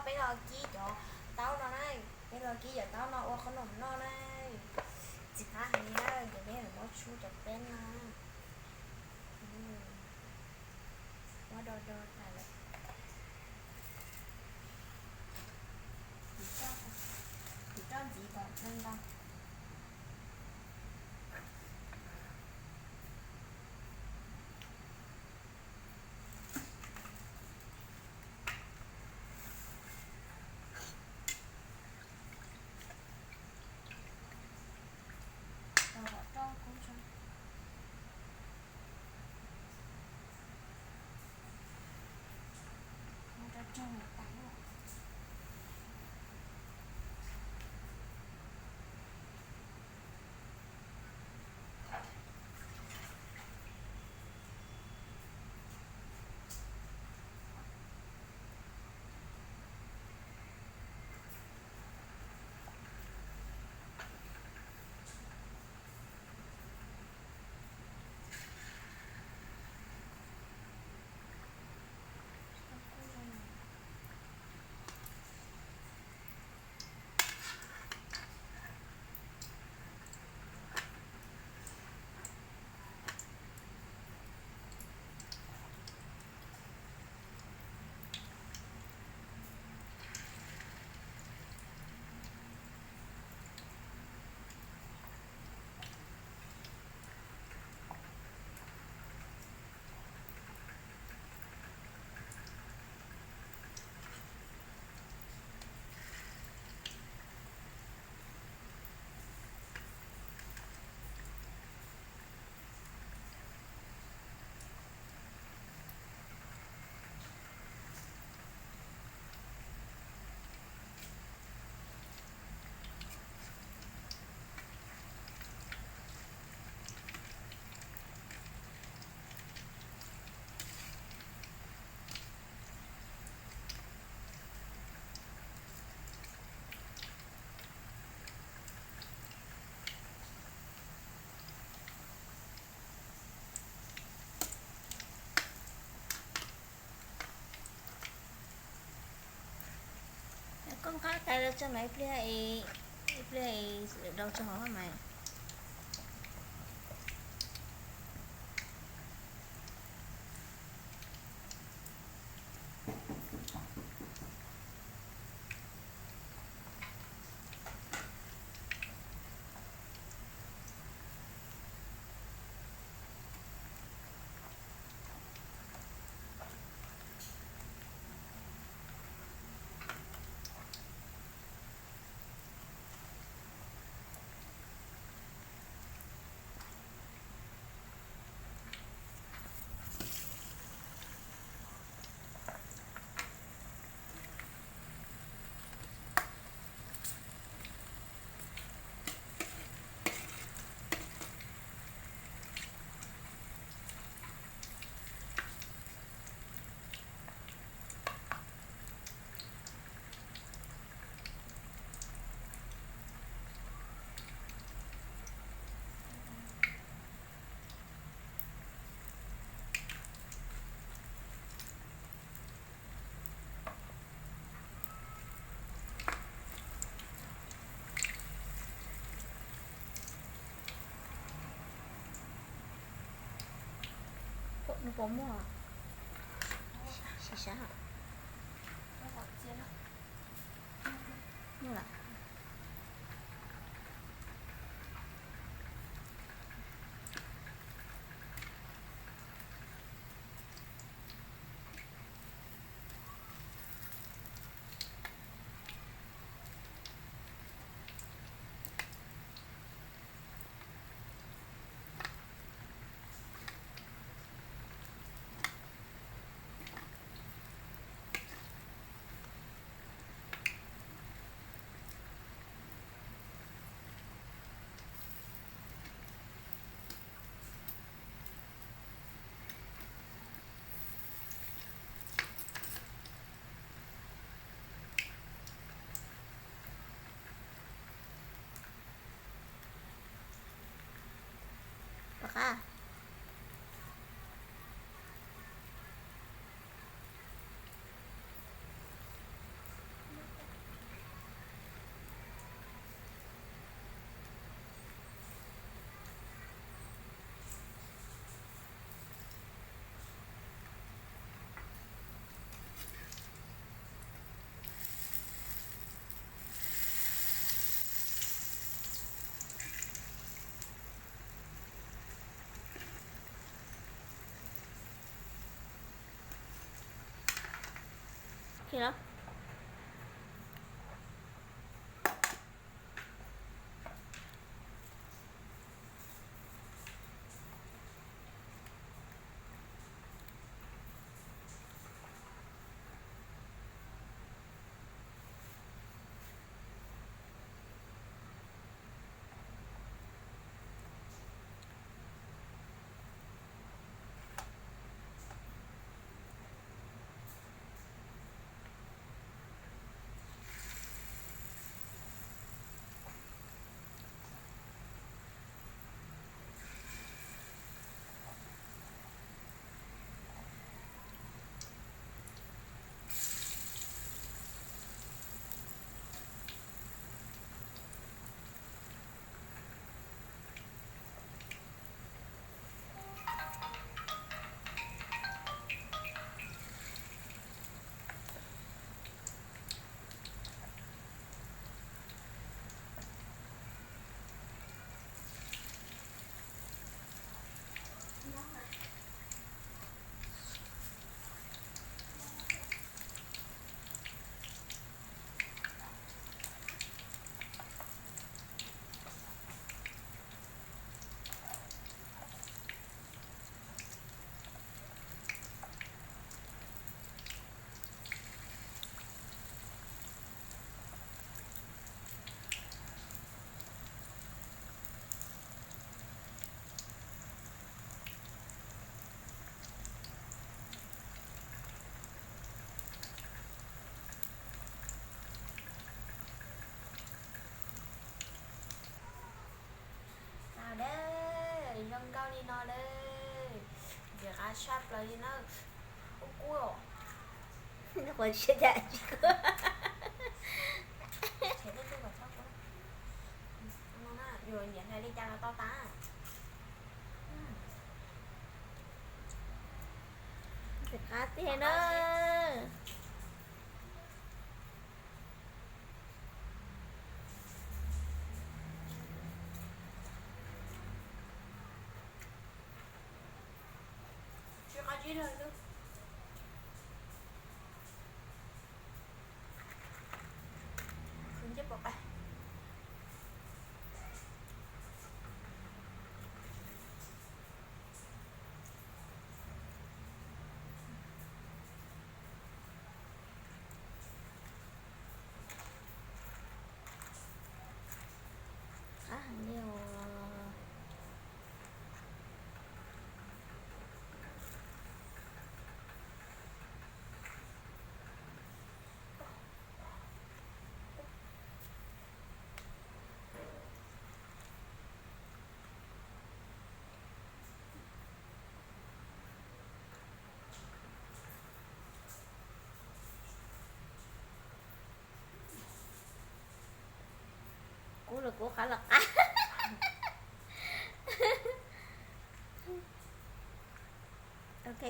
Peb los kib cov taub no na, peb los kib cov taub no ua qhob noom noj na. Txiv qab heev li na, ces peb muab tshub cov peb no. Muab do do tas lawm. Kuv roj ntxiv kom ntau ntau. Rau kom roj kub tso. Muab rau rau tas. Koj nqa tais los tso mas ib pliag, ib pliag rau tso hauv mas. Puas muaj? Sib sab. Muaj lawm. Tom qab. Khi no. Tau dab, zoo nkauj li no dab. Ntxim qab saj plaws li na. Ub kub os. Qhuav siab cas tsis kub. Yuav nyiam hlais li cas los tau tas. Ntxim qab tiag na. Qab heev li os. Kub los kub qab los qab. Ok.